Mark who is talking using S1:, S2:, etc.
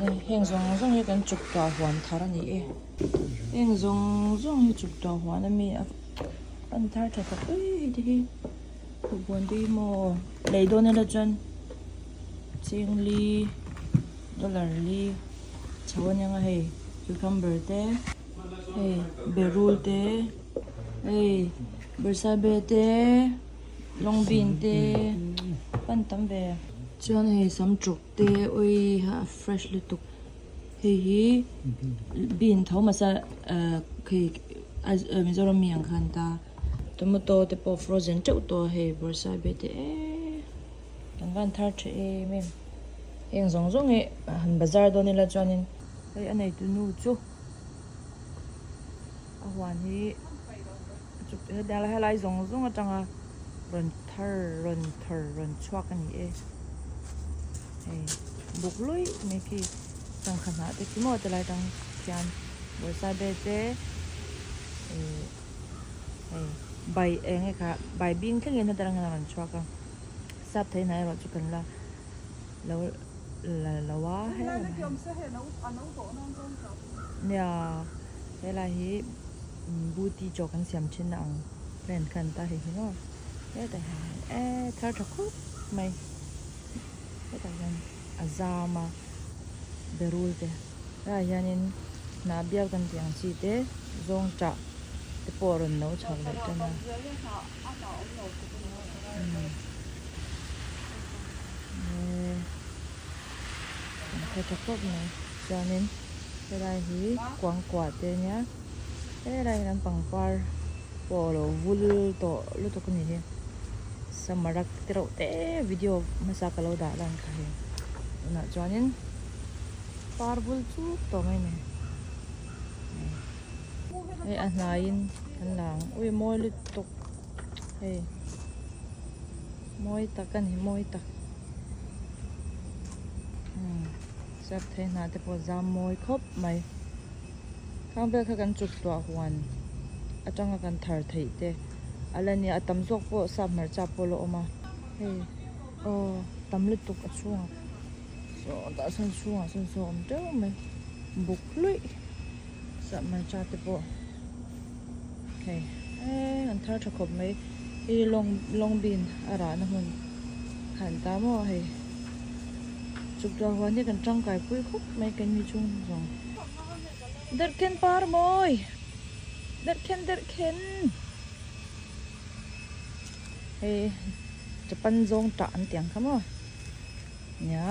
S1: Hei heng zawng zawng hi kan chuk tuah huan thar a ni e heng zawng zawng hi chuk tuah huan a mi a pan thar tha tak mai hei te hi khuhbawn te hi maw lei dawn ila chuan chingli dollar li chho a nia hei cucumber te hei berul te hei bawrhsaibe te long bean te pan tam ve chuan hei sam chuk te ui a fresh lutuk hei hi bean tho hmasa ah khi Mizoram mi ang khan ta tomato te pawh frozen teuh tawh a hei bawrhsaibe te eee. Kan van thar tha em em heng zawng zawng hi han bazar dawn ila chuanin hei a neitu nu chu a huan hi helai zawng zawng atanga rawn thar rawn thar rawn chhuak a ni e hei buk luih mai khi sangha hnah te khi maw tilai tang khian bawrhsaibe te ihh hei bai eng nge kha bai bing thlengin heta tang hian a rawn chhuak a. Sap thei hna erawh chu kan la lo la lo a nia helai hi buti chaw kan siam thin na ang plan khan ta hei hi maw hetah hian e thar tha khawp mai hetah hian a zam a berul te helaiah hianin hnah bial kan tih ang chi te zawng chah te pawh a rawn no chho leh tan a. An khaw tha khawp mai chuanin helai hi kuangkuah te ania helai hian an pangpar pawh alo vul tawh lutuk a ni hi samarak te reuh te video hmasa ka lo dah lan kha hei tunah chuanin par vul chuk tawh mai a ni hei a hnaiin kan la ang ui mawi lutuk. Hei mawi tak a ni mawi tak umm sap thei hna te pawh zam mawi khawp mai khang vel kha kan chuk tuah huan atanga kan thar theih te a la nia a tam zawk pawh sap hmarcha pawh a la awm a hei aw tam lutuk a chhungah saw tah sawn chhungah sawn saw a awm teuh mai buk hluih sap hmarcha te pawh. Hei eee an thar tha khawp mai hei long long bean a rahna hmun kha an ta maw hei chuk tuah huan hi kan tangkai pui khawp mai kan mi chhung zawng derhken par mawi derhken derhken hei japan zawng tah an tih ang kha maw nia.